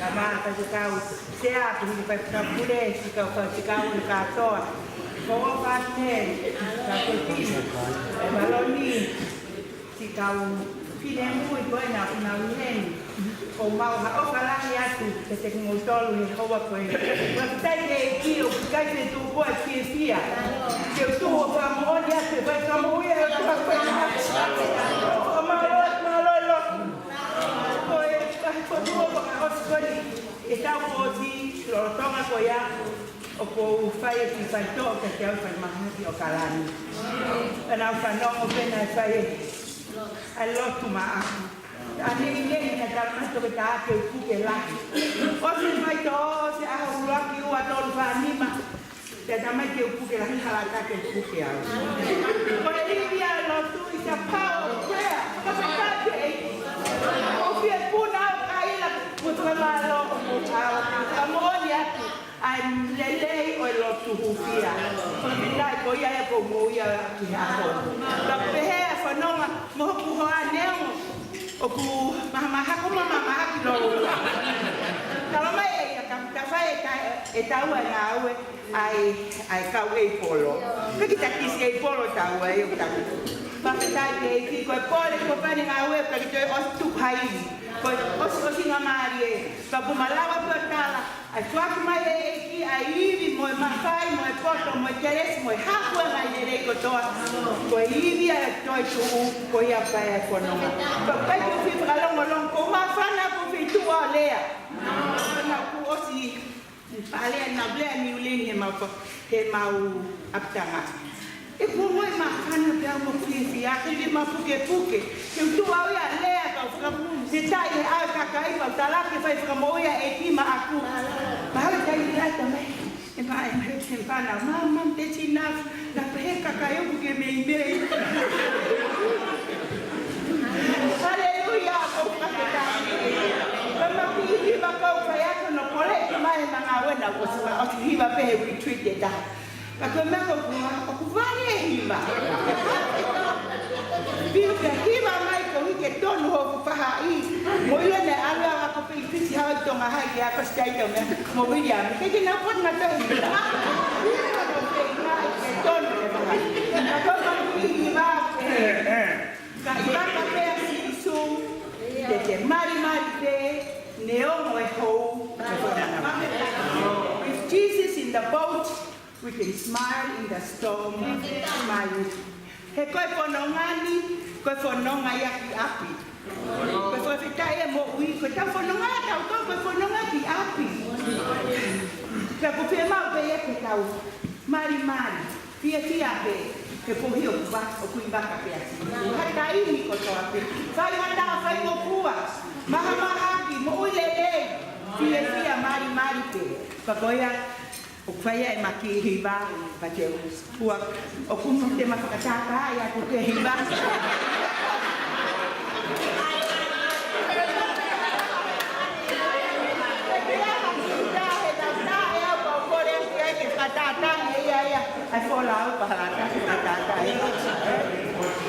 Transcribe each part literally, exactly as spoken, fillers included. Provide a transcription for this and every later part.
Ka mā ka te kau, Sea, ko hili Faifekau Pule, siʻi kau faifekau ʻo e kātoa. Ko ʻOfa Teni, ka ko Tini, ʻe Maloni, siʻi kau finemui ko ena ʻoku nau ʻi heni. ʻOku mau ʻofa lahi atu kiate kimoutolu he houa ko eni. Fakafetaʻi ki he ʻEiki ʻoku ʻikai ke tuʻu ko e fiefia. Ke u tuʻu ʻo fakamoʻoni atu e fai fakamoʻui ʻa e ʻOtua ko ena. ʻOku mau ʻofa, mau ʻofa. Ko e, ko e, ko e tuʻu ko e ʻosi ko eni. ʻE tau ko ʻosi lolotonga ko ia, ʻoku ou fai e kiʻi faitoʻo kiate au fai mahaki ʻo Kalani. Pea nau fanongo pē naʻe fai e, ʻa e lotu maʻaku. ʻA e neʻineʻi naʻe talamai ʻe he toketā ke u puke lahi. ʻOsi e faitoʻo, ʻosi e ʻaho ʻuluaki, ua, tolu, fā, nima. Pea talamai ke u puke lahi, hala ʻatā ke u puke au. Ko e ivi ʻa e lotu is a power of prayer. Ka ko e ʻEiki. ʻOku fiepuna au kaila, mo fakamālō mo au. Ka moʻoni atu, ʻa e lelei ʻo e lotu hūfia. Ko e meʻa ko ia ʻoku ou moʻui ai ki he ʻaho. Ka pehē ʻa e fononga, mo hoku hoa neongo ʻoku mahamahaki, ʻoku mahamahaki lolo. Talamai ʻe ia ka, ka fai ʻe ta-, ʻe taua e ngāue ʻa e, ʻa e kau ʻeipolo. Ka kita kisi ʻeipolo taua ʻe ʻoku taku. Fakafetaʻi ki he ʻEiki ko e pole ko e pane ngāue ka kita ʻosi tuku ha ivi. Ko e ʻosi, ʻosi ngā mālie. Ka ʻoku malava pē ʻo tala, ʻa e foaki mai ʻe he ʻEiki ʻa e ivi mo e mafai, mo e poto, mo e kelesi, mo e hākua ngaahi lelei kotoa. Ko e ivi ʻa e toetuʻu, ko ia pē ʻa e fononga. Ka ʻikai ke u fie fakalongolongo, ʻoku ou māfana, ʻoku ou fie tuʻu ʻo lea. Māfana ʻoku ʻosi, pale na blea ni uleni he mau, he mau ʻapitanga. ʻE kuo mo e māfana pea mo fiefia, ke ke mapukepuke. Ke u tuʻu au ia lea ka u fakapuke, te tai he ʻa e kakai, pea u tala ke fai fakamoʻui ʻa e ʻEiki maʻaku. Pea ʻalu tai lea tamai. ʻE mā, ʻe mā, ʻe mā, na mā, mā, te tina, na pehē kakai ʻoku ke meimei. Haleluia, ko e fakafetaʻi. Ko e mā ki hiva ko e fai atu no kole, ke mā e mā ngāue na, ʻosi mā, ʻosi hiva pē he retreat ʻe taha. Ka ko e meʻa ko ē ʻoku, ʻoku vale e hiva. Pea ke hiva mai ko ē ke tonu hoku fahaʻi. Mo ʻilo ne ʻalu ʻa ko pē ʻi Fisi hau Tonga hai ke ako sitai tau meʻa. Mo William, ke ke nau pot na tau hiva. Hiva ko pē ʻi mai ke tonu hoku fahaʻi. Ka ko e hiva ke. Ka ʻi vaka pē ʻa Sīsū, te te malimali pē, neongo e hou. With Jesus in the boat, we can smile in the storm, smile. He ko e fononga ni, ko e fononga ia ki ʻapi. Ko e fakafetaʻi e moʻui, ko e tau fononga, tau tau, ko e fononga ki ʻapi. Pea ʻoku fiemaʻu pē ia ke tau malimali, fiefia pē, he ko e hia ʻoku va-, ʻoku ʻi vaka pē ʻa Sīsū. Ha taimi kotoa pē, fai ha taha faingofua, mahamahaki, moʻui lelei, fiefia malimali pē. Pea ko ia, ʻoku fai ai e mā ki hiva, pea te u ua, ʻoku mo te mā fakatātā ia ʻoku ke hiva.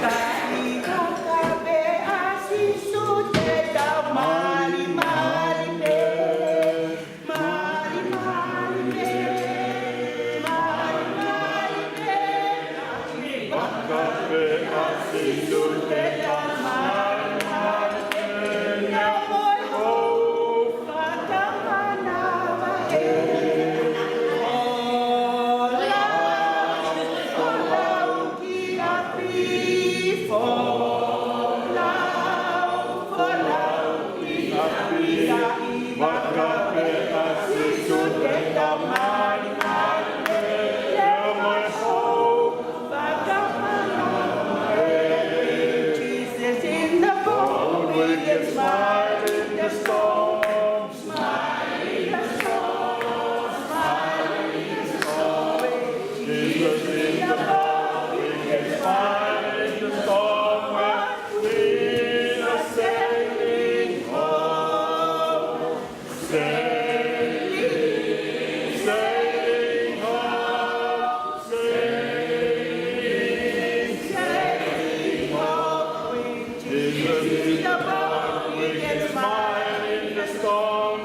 Ka ʻi vaka pē ʻa Sīsū te tau malimali pē. Malimali pē, malimali pē, ʻi vaka pē ʻa Sīsū te tau malimali pē, ʻi he moʻui hou fakamanava ē. Folau, folau ki ʻapi, folau, folau ki ʻapi. ʻI vaka pē ʻa Sīsū te tau malimali pē, ʻi he moʻui hou fakamanava ē. Jesus in the boat, we can smile in the storm. Smile in the storm, smile in the storm. Jesus in the boat, we can smile in the storm. We are sailing home. Sailing, sailing home, sailing, sailing home. Jesus in the boat, we can smile in the storm.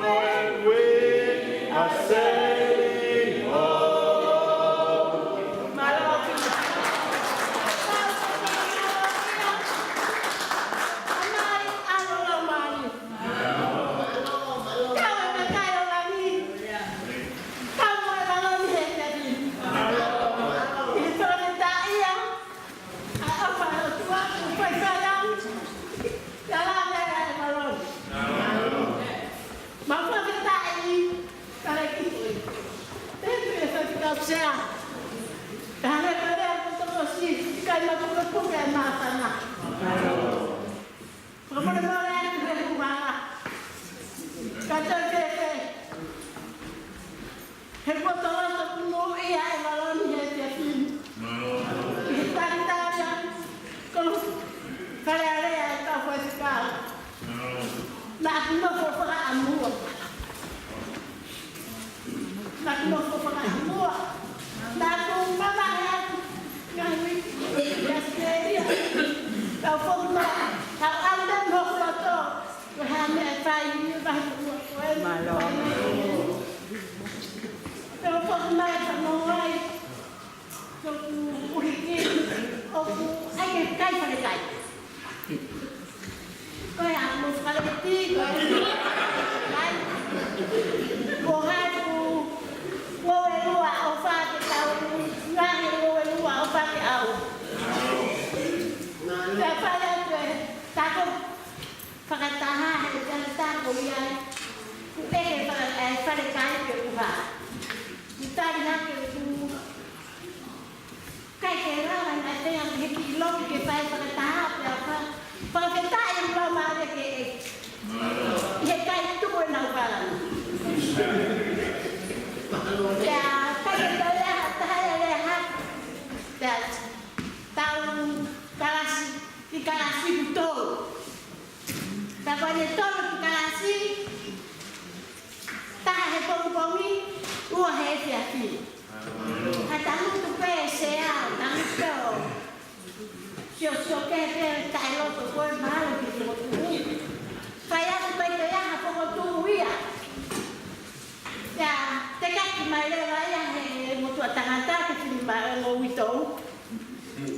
Mālō. He kuo tō atu ʻa e moʻui ʻa e Valoni he efiafi ni. Mālō. He takitaha ia, ko e Fale Alea ʻa e kau faifekau. Mālō. Naʻá ku nofo fakaʻamua. Naʻá ku nofo fakaʻamua. Naʻá ku mavahe atu ngaahi uike ʻi ʻAositelēlia. Kau foki mai, kau ʻalu mai mo hoku loto. Ko e hā e meʻa ʻe fai, ʻi he vahe ua ko ē. Mālō. Kau foki mai ka mo ai. Ko ʻeku ʻuhiki, ʻoku ʻai ke kai falekai. Ko e hā mo falekai, ko e kai. Ko hai ku, ko e lua ʻofa ke tau, ngaahi ko e lua ʻofa ke ʻau. Pea fai atu e, tako fakataha he tangata ko ia. Kuo ʻeke fale, ʻe falekai pe ʻuha. Kuo tali hake ʻoku ʻikai ke lava naʻe tenga he kiʻi loki ke fai fakataha pea fa-, fakafetaʻi ʻoku lava mālie ke ʻeke. ʻI he kai tuku ʻenau kala. Pea kai ke tau ʻa e taha ʻe lea ha. Pea tau kalasi, ki kalasi ʻoku tolu. Pea ko ʻene tolu ki kalasi, taha he pongipongi, ua he efiafi. Ka tangutu pē sea, tangutu pē ʻo siosio kehe pē taʻe loto ko e mahalo ki he fokotuʻu. Fai atu pē ko e hā e fokotuʻu ia. Pea tekaki mai leva ia he motuʻa tangata ke fili mai mo uitou.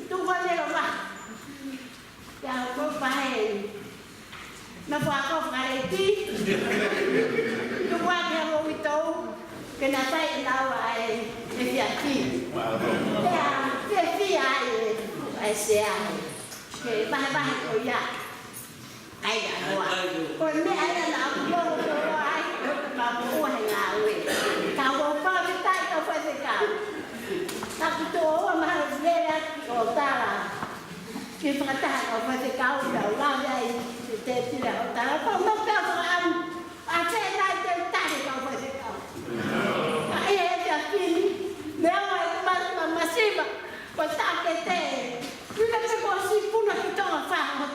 Tuku ʻene lova. Pea ko e pehē, nofo ʻa e kau fakalēti. Tuku ʻa e kau uitou, ke na fai ʻenau ʻa e efiafi. Pea fiefia ai ʻa e sea. Ke vahevahe ko ia. ʻAi ʻa hoa. Ko e meʻa ia naʻá ku ʻilo ko ai, ko e maʻu ʻa e ngāue. Ka ʻoku ou fakafetaʻi kau faifekau. Ka ʻoku tō ua mahalo lele atu ʻo tala. Ke fakataha kau faifekau, kau lave ai, te tila ʻo tala. Kau mau kau fakaʻamu. ʻA te nai te tali kau faifekau. Ka ʻi he efiafi ni, meʻa ʻoku ma-, ma-, masiva, ko e taʻokete. Uila te ko si puna ki Tonga faho.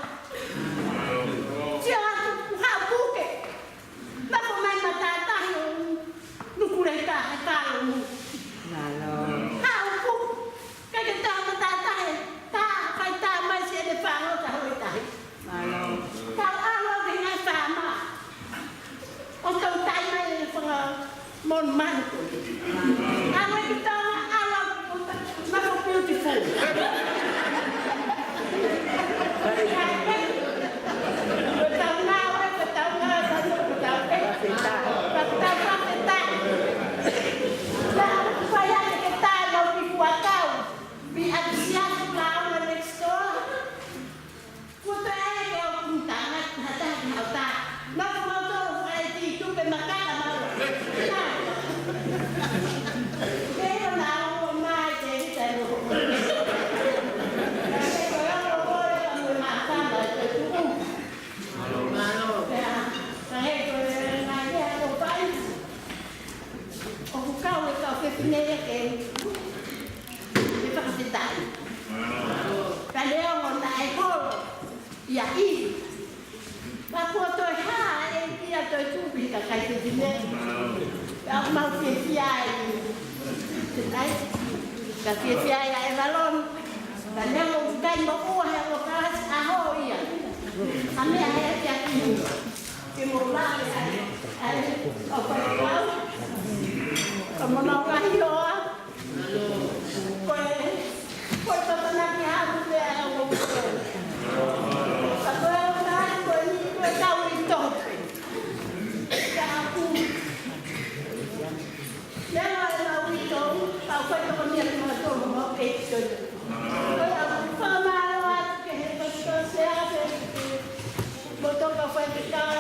Sia atu ku hau puke. Nofo mai matātahi ʻo nukuleka he kalo mu. Mālō. Hau puke. Kai ke tā matātahi. Tā, kai tā mai si ʻene faho tā hoi tahi. Mālō. Kau ʻalu au ki he ngaahi faama. ʻO tau tai mai e fanga mon manu ko. ʻAlu ki Tonga, ʻalu ki Tonga, nofo beautiful. Ko tau ngāue, ko tau ngāue, ko tau e. Ko tau fakafetaʻi. Nā, fai ake ke tā mau ki Fuakau. Be at the Siafu Kaunga next door. Kuo toe ʻai ke ʻoku tangata, tangata, tangata. Nofo mautolu fai ki tupe makaka mau. Ke ʻo nau ō mai te kita ʻo. Ke ko ʻo ʻo ʻo ʻo ʻo makaka te tuku. Mālō. Pea, ka he ko e ngaahi ʻa ko fai. ʻOku kau e kau fefine ia ke ke fakafetaʻi. Ka leo mo naʻe holo ia ʻi. Ka kuo toe hā e kia toe tupi ka kai te tine. Ka mau fiefia ai. Ai. Ka fiefia ai ʻa e Valoni. Ka leo mo kai mo ua he ʻo kalasi ʻaho ia. A mea he kia ki. Ke mo lale ai. Ai. ʻO kai kau. Ka mo nau kahi loa. Ko e, ko e tatanaki atu pē ʻa e ʻoku. Ka ko e ʻoku nai ko e ni ko e kau i tope. Ka aku. Lea ʻa e lau i tope, ka ko e toko ni atu ma tope mo e tope. Ko e ʻoku fakamālō atu ki he pasipasi ʻa e mo toka fai te kau.